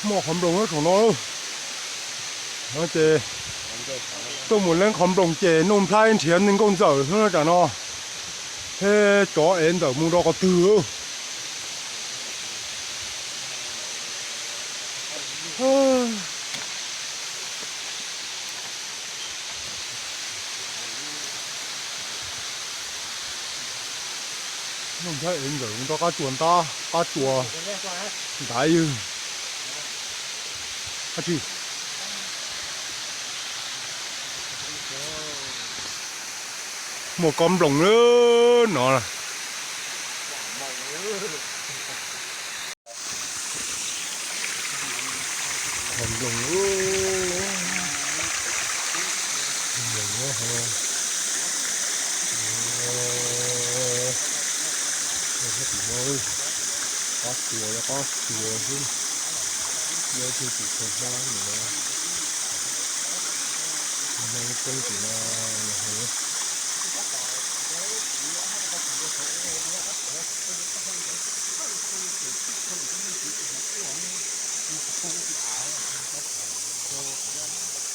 Muaj qhov nploos nyob saum no lawm. No ces tuaj mus leej qhov nploos ces Nuj Nplhaib nrhiav nws nkauj ntxawm xwb no tsam no. Thiab tsov ev ntxawm mus rau qhov twg. Nuj Nplhaib ev ntxawm mus rau qab tsuas ntab, qab tsuas ntab ywg. Ab tsi, muaj kob nploos lawm no. Qhov nploos, nploos nyob qhov no. Qab tsuas, qab tsuas xwb. Nyob twg tim khau hlab no. Hmoob poob tim no,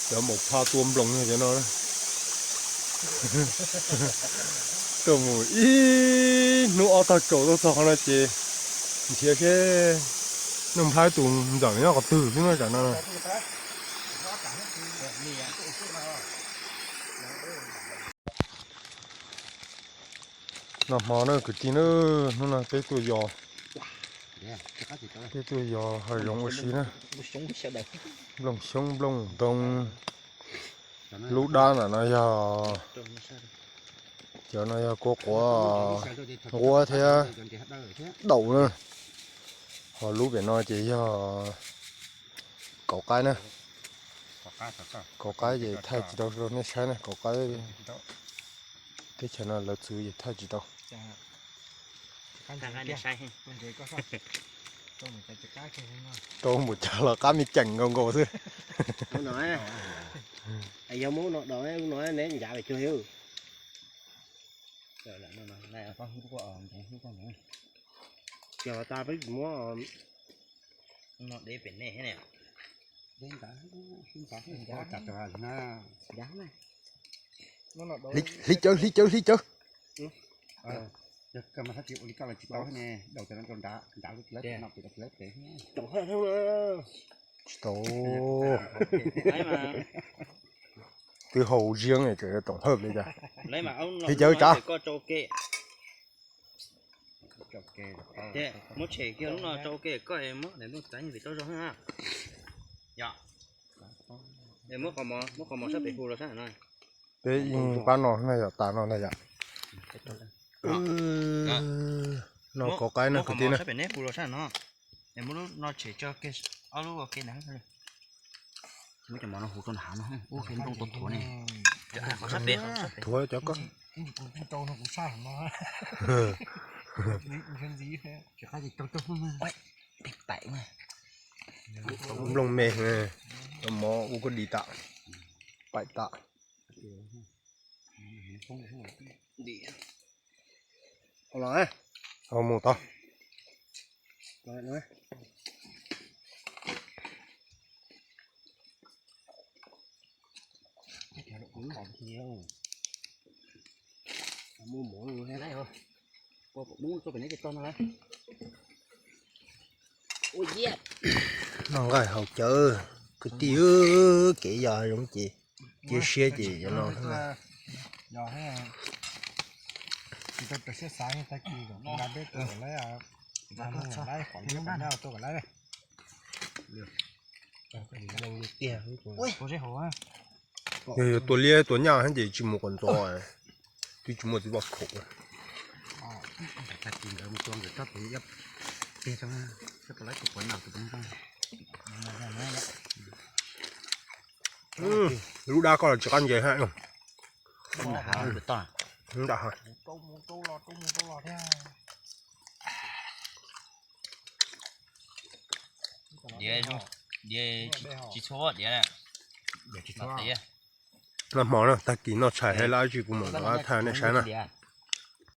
cov maum phaj tua nploos no cov no. Tuaj mus ib hnub ob tog tsaus tuaj txog qhov no ces nrhiav seb Nuj Nplhaib tus ntxawm nyob qhov twg xwb no tsam no. Noj hmo na kwv tij na, hnub no peb tuaj yos, peb tuaj yos hav zoov ua si na. Nplooj xyoob nplooj ntoo, lub dab ntawm no yog, cov no yog kua quav nquab thiab daum na. Ho lub pem no ces yog kauv qaib na. Kauv qaib ces thaij tsis tau rau nej saib na, kauv qaib teb chaws no lawv txwv ces thaij tsis tau. Rau mus cas los qab me ceem nkaus nkaus xwb. Yog muab no do no neb ncav pem cuag. Cog tas peb muab no dev pem nej ne. Hliv cawv, hliv cawv, hliv cawv. Tsis tau. Twb haus ziab tseem toom hawj li cas. Hliv cawv tsav. Muab tshem kiag lub no rau ua ke, koj muab daim nplooj txav pem tau zoo na. Yog, muab qhov mov, muab qhov mov sab pem hu los sab no. Peb yeej pab no na yom, tas no na yom. No kauv qaib no kwv tij na. Sab pem neb hu los sab no. Muab lub no tshem tso kiag, ob lub ua ke na. Muab cov mov no hu rau nram hav no, ua ke nplooj tau thuav ne. Qhov sab pem, thuav cov koj. Nplooj me, cov mov ua koj dim tas, paim tas. Mus tau. Noj nqaij haus cawv kwv tij, kev yos zoo ces cia siab ces yog no. Yog tsis tau siab xav, tag kis kom nqa peb tua kom laib, nqa mus kom laib, kom liab kom nyaj tua kom laib. Yog yuav tua liab tua nyaj ces tsis mus kom ntxov, twb tsis muaj txiv vaj khaum. Lub dab koj los tsis qab ntses hab. Nram hav. Diav, diav tsis txhob diav. Noj hmo na, tag kis noj tshais thiab lab tsi kuv mam rov qab thaij nej saib na.